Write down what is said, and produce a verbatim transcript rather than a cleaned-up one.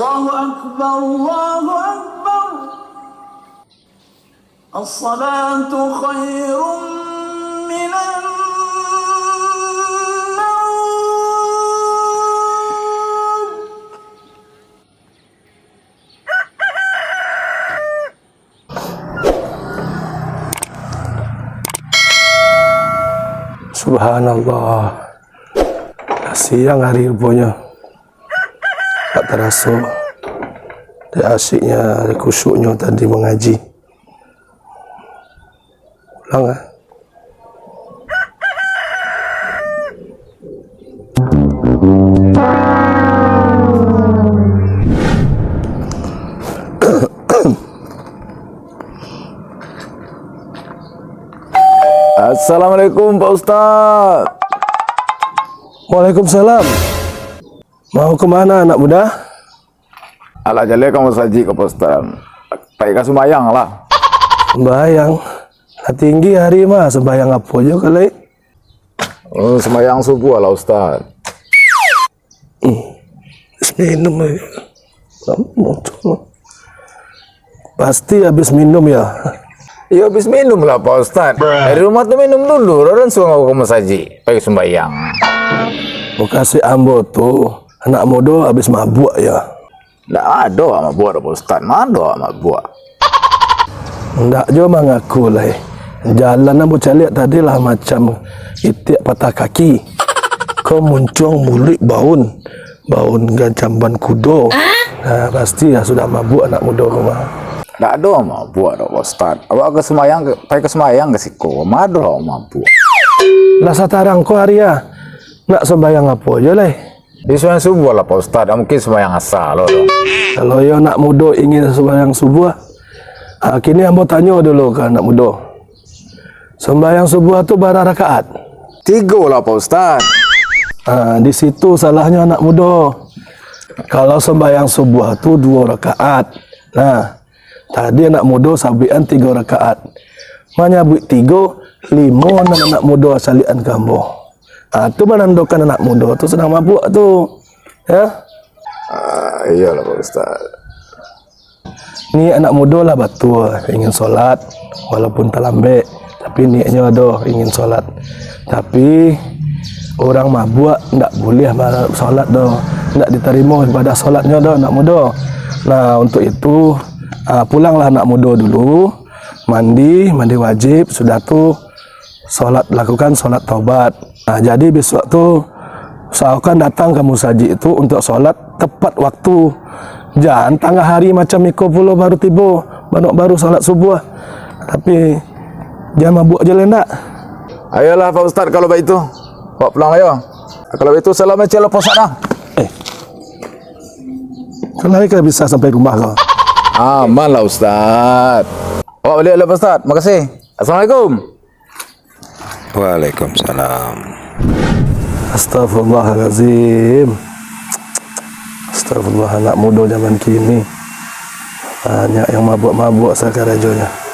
Allahu Akbar, Allahu Akbar. As-salatu khairum minan naum. Subhanallah. Siang hari ruponyo. Tak taraso. Dek asiknyo, dek khusyuknyo tadi mangaji. Ulang, ah. Assalamualaikum, Pak Ustaz. Waalaikumsalam. Mau ke mana, anak muda? Alah, jaleh ka musajik ko, Pak Ustaz. Pai ka sumbayang lah. Sumbayang? Lah tinggi hari mah, sumbayang apo jo ka lai? Oh, sumbayang subuah lah, Ustaz. Hmm. Minum lagi. Pasti habis minum, ya? Iyo, habis minum lah, Pak Ustaz. Dari rumah tu minum dulu, baru lansuang ka musajik, pai sumbayang. Mukasuik ambo tu, anak mudo habis mabuak, ya? Ndak ado awak mabuak doh, Pak Ustaz. Ma ado awak mabuak? Ndak jo mangaku lai. Jalan ambo caliak tadi lah macam itiak patah kaki. Ko muncuang muluik baun. Baun gajamban kudo. Nah, pasti lah sudah mabuak anak mudo ko mah. Ndak ado mabuak doh, Pak Ustaz. Awak ka sumbayang, ka, pai ka sumbayang ka siko. Ma ado awak mabuak? Lah satarang ko ari ah. Nak sumbayang apo jo lai? Di sumbayang subuah lah, Pak Ustaz. Mungkin sumbayang asa lo doh. Kalau iyo anak mudo ingin sumbayang subuah, ah, kini ambo tanyo dulu ka anak mudo. Sumbayang subuah tu bara rakaat? Tigo lah, Pak Ustaz. Ah, di situ salahnyo anak mudo. Kalau sumbayang subuah tu duo rakaat. Nah, tadi anak mudo sabuikan tigo rakaat. Manyabuik tigo, limo nan anak mudo caliakan ka ambo. Ah, tu manandokan anak mudo tu sadang mabuak tu. Ya? Ah, iyolah, Pak Ustaz. Niat anak mudo lah batua, ingin solat, walaupun talambek, tapi niatnyo ado ingin solat. Tapi, urang mabuak ndak buliah ma-, solat doh, ndak ditarimo ibadah solatnyo doh, anak mudo. Nah, untuk itu, ah, pulanglah anak mudo dulu, mandi, mandi wajib, sudah tu, solat, lakukan solat taubat. Nah, jadi bisuak tu, usahokan datang ka musajik tu untuak solat tepat waktu. Jan tangah hari macam iko pulo baru tibo, banok baru solat subuah. Tapi, jan mabuak jo lai ndak? Ayolah, Pak Ustaz, kalau baitu. Awak pulang ayo. Kalau baitu, salam kecek lo, Pak Ustaz, ah. Eh. Kalau ka bisa sampai rumah ko. Aman lah, Ustaz. Awak baliak lah, Pak Ustaz. Makasih. Assalamualaikum. Waalaikumsalam. Astagfirullahalazim. Astagfirullah, anak mudo zaman kini. Banyak yang mabuak-mabuak sakarajonyo.